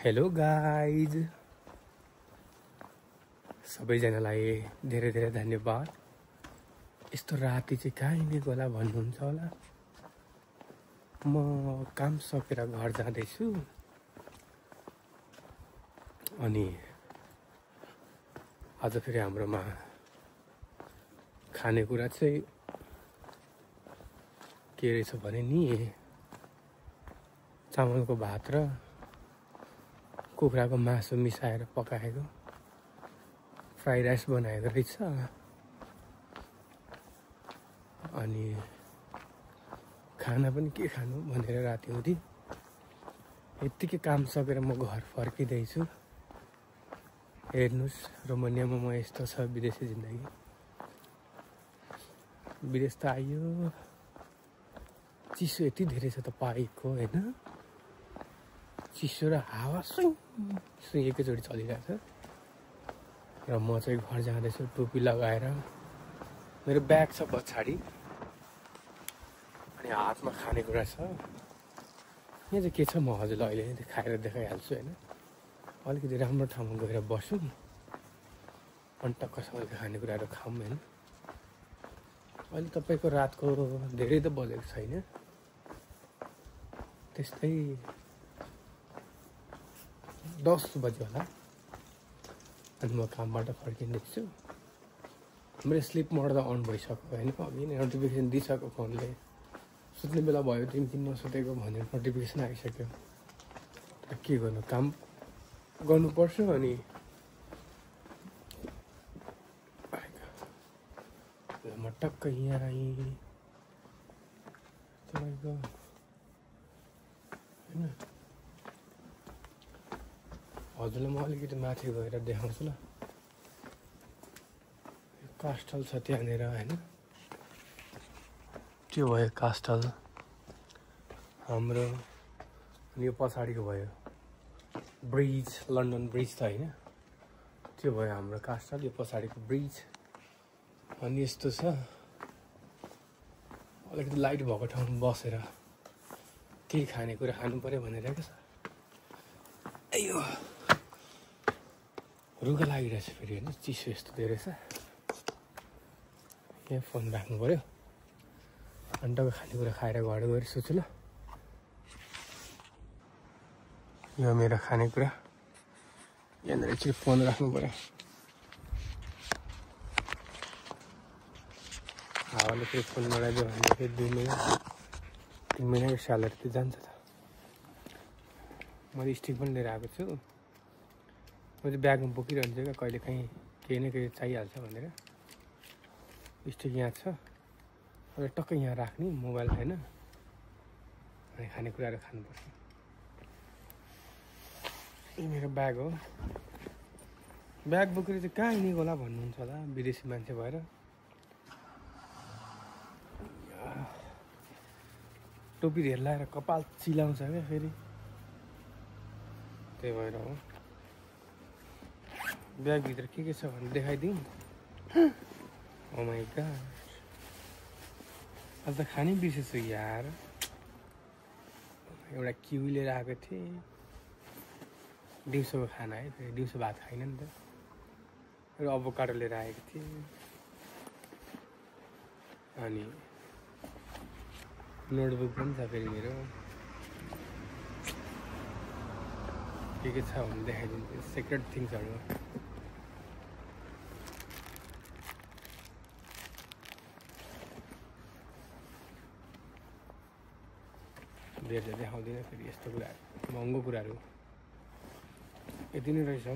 Hello guys, सबैजनालाई धेरै धेरै धन्यवाद। यस्तो राति चाहिँ कहाँ हिँडेको होला भन्नुहुन्छ होला। म काम सकेर घर जाँदैछु अनि आज फेरि हाम्रोमा खानेकुरा चाहिँ के रहेछ भने नि चामलको भात र कुखुराको मासु मिसाएर पकाएको फ्राई राइस बनाएको रहेछ। अनि खाना पनि के खानु भनेर राति हुँदी यत्तिकै काम सकेर म घर फर्किँदैछु। हेर्नुहोस् रोमानियामा म यस्तो छ विदेशी जिन्दगी। विदेश त आयो, चिसो यति धेरै छ त पाइको होइन। चिसो र हावा सुई एकैचोटि चलिरहेछ र म चाहिँ घर जाँदैछु टोपी लगाएर। मेरो ब्याग छ पछाडि अनि हातमा खानेकुरा छ। यहाँ चाहिँ के छ म हजुरलाई अहिले नै खाएर देखाइहाल्छु होइन। अलिकति राम्रो ठाउँमा गएर बसौँ अनि टक्कसँगले खानेकुराहरू खाऊँ होइन। अहिले तपाईँको रातको धेरै त बजेको छैन, त्यस्तै 10 बज्यो होला। अनि म कामबाट फर्किँदैछु। मेरो स्लिप मोड त अन भइसक्यो होइन। अघि नै नोटिफिकेसन दिइसक्यो फोनले, सुत्ने बेला भयो तिमी किन नसुतेको भनेर नोटिफिकेसन आइसक्यो। के गर्नु, काम गर्नुपर्छ। अनि म टक्क यहाँ आएँ तपाईँको होइन। हजुरलाई म अलिकति माथि गएर देखाउँछु ल। कास्टल छ त्यहाँनिर होइन। त्यो भयो कास्टल हाम्रो। अनि यो पछाडिको भयो ब्रिज, लन्डन ब्रिज त होइन, त्यो भयो हाम्रो कास्टल। यो पछाडिको ब्रिज। अनि यस्तो छ, अलिकति लाइट भएको ठाउँमा बसेर केही खानेकुरा खानु पऱ्यो भनेर क्या छ। अयो रुगा लागिरहेछ फेरि होइन, चिसो यस्तो धेरै छ। यहाँ फोन राख्नु पऱ्यो अनि टक्क खानेकुरा खाएर घर गएर सुत्छु ल। यो मेरो खानेकुरा यहाँनिर एकचोटि फोन राख्नु पऱ्यो। हावाले फेरि फोन लगाइदियो भने फेरि 2 महिनाको स्यालेरी त जान्छ त। मैले स्टिक पनि लिएर आएको छु। म चाहिँ ब्यागमा बोकिरहन्छु क्या, कहिले काहीँ केही न केही चाहिहाल्छ भनेर। स्टिक यहाँ छ र टक्कै यहाँ राख्ने मोबाइल होइन। अनि खानेकुराहरू खानुपर्छ। यो मेरो ब्याग हो। ब्याग बोकेर चाहिँ कहाँ हिँडेको होला भन्नुहुन्छ होला विदेशी मान्छे भएर। टोपी धेर लाएर कपाल चिलाउँछ क्या फेरि, त्यही भएर हो। ब्यागभित्र के छ भने देखाइदिउँ। ओ माई गॉड, आज त खानै बिर्सेछु यार। एउटा किवी लिएर आएको थिएँ, दिउँसोको खाना है। फेरि दिउँसो भात खाइन नि त। एउटा अभोकाडो लिएर आएको थिएँ। अनि नोटबुक पनि छ फेरि मेरो। के छ भने देखाइदिन्छु, सिक्रेट थिङ्सहरू। धेरै देखाउँदिनँ फेरि यस्तो कुराहरू, महँगो कुराहरू। यति नै रहेछ हौ।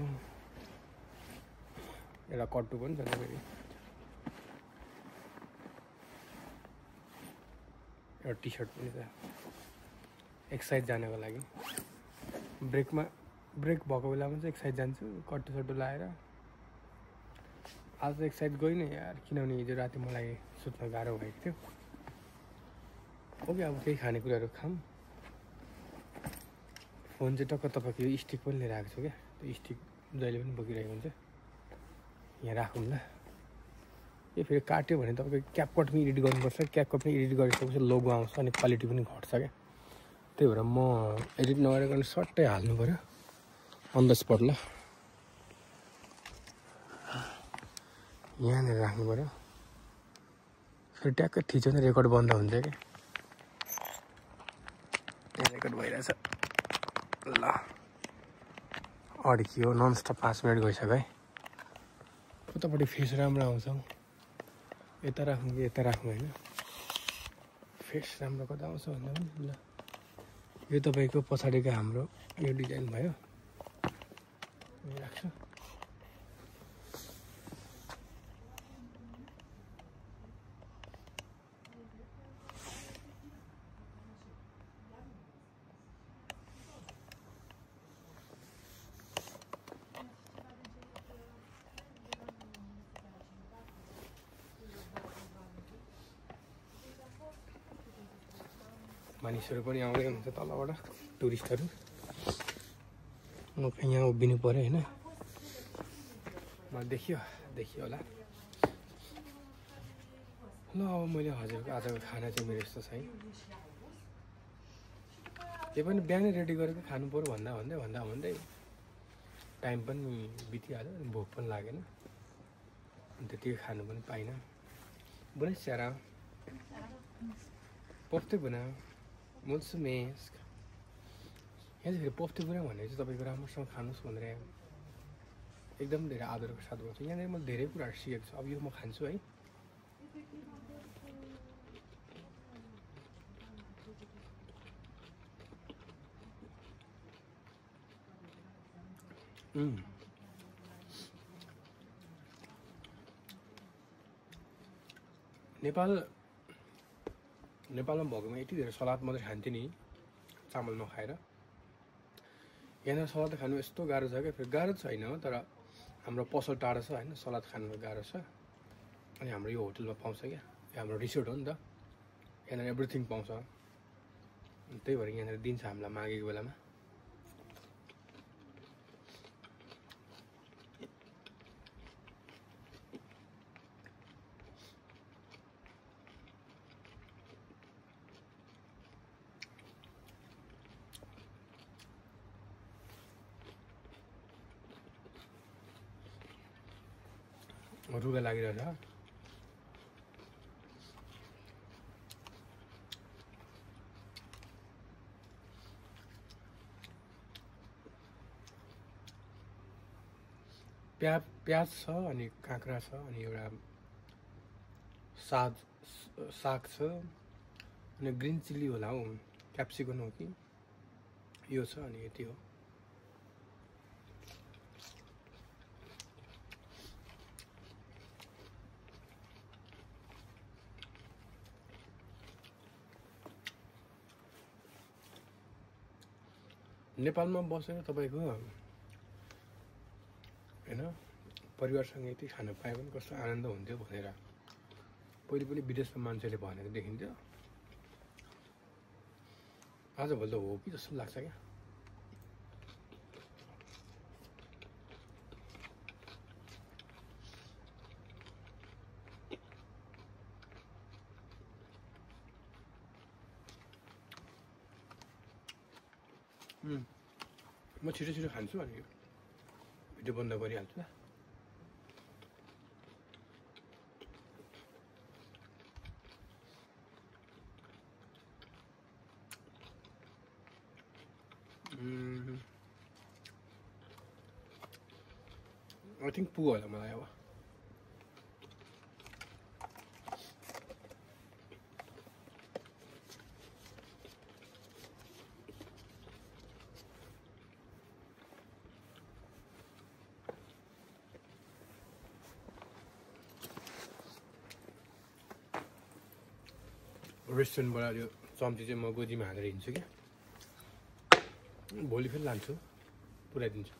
एउटा कट्टु पनि छ फेरि, एउटा टी सर्ट पनि छ एक्सर्साइज जानको लागि। ब्रेक भएको बेलामा चाहिँ एक्सर्साइज जान्छु कट्टु सट्टु लाएर। आज त एक्सर्साइज गइनँ यार, किनभने हिजो राति मलाई सुत्न गाह्रो भएको थियो। ओके, अब केही खानेकुराहरू खाऊँ। फोन चाहिँ टक्क तपाईँको यो स्टिक पनि लिएर आएको छु क्या। त्यो स्टिक जहिले पनि बोकिरहेको हुन्छ। यहाँ राखौँ ल। यो फेरि काट्यो भने तपाईँको क्यापकट पनि एडिट गर्नुपर्छ। क्यापकट पनि एडिट गरिसकेपछि लोगो आउँछ अनि क्वालिटी पनि घट्छ क्या। त्यही भएर म एडिट नगरिकन सट्टै हाल्नु पऱ्यो। अन द स्पट ल यहाँनिर राख्नु पर्यो फेरि ट्याक्कै थिच्यो भने रेकर्ड बन्द हुन्छ कि यहाँ रेकर्ड भइरहेछ ल अड्कियो ननस्टप 5 मिनट गइसक्यो है उतापट्टि फेस राम्रो आउँछ यता राख्नु कि यता राख्नु होइन फेस राम्रो कता आउँछ भन्दा पनि ल यो तपाईँको पछाडिको हाम्रो यो डिजाइन भयो यो राख्छु मानिसहरू पनि आउँदै हुनुहुन्छ तलबाट टुरिस्टहरू म यहाँ उभिनु पर्यो होइन मलाई देखियो होला ल अब मैले हजुरको आजको खाना चाहिँ मेरो यस्तो छ है त्यो पनि बिहानै रेडी गरेर खानु पर्यो भन्दै टाइम पनि बितिहाल्यो भोक पनि लागेन अन्त त्यो खानु पनि पाइनँ बुना स्यारा पोफ्ते बुना मुल्सु मेस्क यहाँ चाहिँ फेरि पोफ्ते बुना भनेर चाहिँ तपाईँको राम्रोसँग खानुहोस् भनेर एकदम धेरै आदरको साथ गर्छु यहाँनिर मैले धेरै कुराहरू सिकेको छु अब यो म खान्छु है नेपालमा भएकोमा यति धेरै सलाद मात्रै खान्थ्यो नि चामल नखाएर यहाँनिर सलाद खानु यस्तो गाह्रो छ क्या फेरि गाह्रो छैन तर हाम्रो पसल टाढो छ होइन सलाद खानु गाह्रो छ अनि हाम्रो यो होटलमा पाउँछ क्या हाम्रो रिसोर्ट हो नि त यहाँनिर एभ्रिथिङ पाउँछ त्यही भएर यहाँनिर दिन्छ हामीलाई मागेको बेलामा रुगा लागिरहेछ प्याज छ अनि काँक्रा छ अनि एउटा साग छ अनि ग्रिन चिल्ली होला हौ क्याप्सिकम हो कि यो छ अनि यति हो नेपालमा बसेर तपाईँको हैन परिवारसँग यति खान पाए पनि कस्तो आनन्द हुन्थ्यो भनेर पहिले विदेशमा मान्छेले भनेको देखिन्थ्यो आजभोलि त हो कि जस्तो लाग्छ क्या म छिटो खान्छु अनि भिडियो बन्द गरिहाल्छु ल आई थिंक पुग्यो होला मलाई अब रेस्टुरेन्टबाट यो चम्ची चाहिँ म गोजीमा हालेर हिँड्छु क्या भोलि फेरि लान्छु पुऱ्याइदिन्छु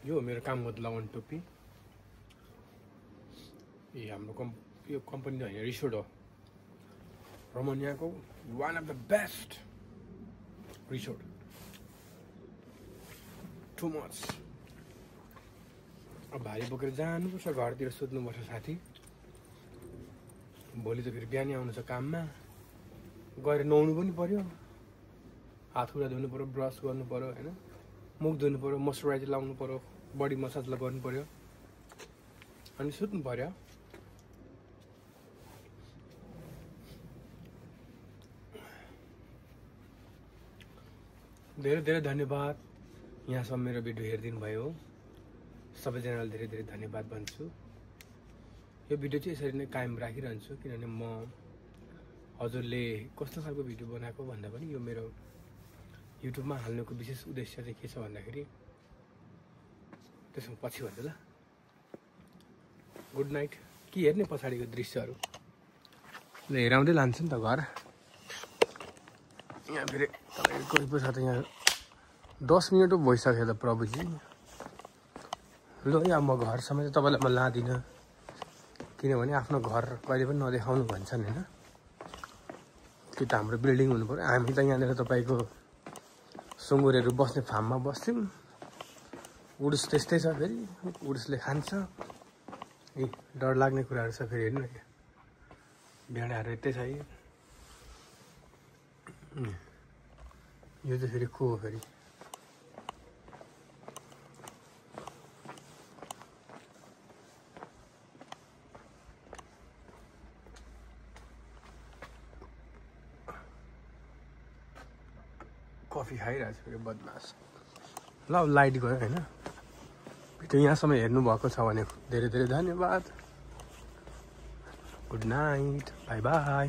यो मेरो काम गर्दा लगाउने टोपी हाम्रो यो कम्पनी होइन रिसोर्ट हो रोमानियाको one of the best resort too much अब भारी बोकेर जानुपर्छ घरतिर सुत्नुपर्छ साथी भोलि त फेरि बिहानै आउनु छ काममा गएर नुहाउनु पनि पर्यो, हात खुट्टा धुनु पर्यो, ब्रस गर्नु पर्यो हैन, मुख धुनु पर्यो, मोइस्चराइजर लाउनु पर्यो, बडी मसाज गर्नु पर्यो, अनि सुत्नु पर्यो। धेरै धेरै धन्यवाद यहाँसम्म मेरो भिडियो हेरिदिनु भयो। सबैजनालाई धेरै धेरै धन्यवाद भन्छु। यो भिडियो चाहिँ यसरी नै कायम राखिरहन्छु, किनभने म हजुरले कस्तो खालको भिडियो बनाएको भन्दा पनि यो मेरो युट्युबमा हाल्नुको विशेष उद्देश्य चाहिँ के छ भन्दाखेरि त्यसमा पछि भन्छु ल। Good night. के हेर्ने पछाडिको दृश्यहरू ल हेराउँदै लान्छु नि त घर। यहाँ फेरि तपाईँ कोही पो छ त यहाँ 10 मिनट पो भइसक्यो त प्रभुजी। ल यहाँ म घरसम्म चाहिँ तपाईँलाई म लाँदिनँ, किनभने आफ्नो घर कहिले पनि नदेखाउनु भन्छन् होइन। कि त हाम्रो बिल्डिङ हुनु पर्यो। हामी त यहाँनिर तपाईँको सुँगुरहरू बस्ने फार्ममा बस्थ्यौँ। उडुस त्यस्तै छ, फेरि उडुसले खान्छ। डर लाग्ने कुराहरू छ फेरि हेर्नु न, भेडाहरू यतै छ। यो चाहिँ फेरि को हो फेरि? कफी खाइरहेको छु फेरि बदमास। ल लाइट गयो होइन। भिडियो यहाँसम्म हेर्नुभएको छ भने धेरै धेरै धन्यवाद। Good night, by by.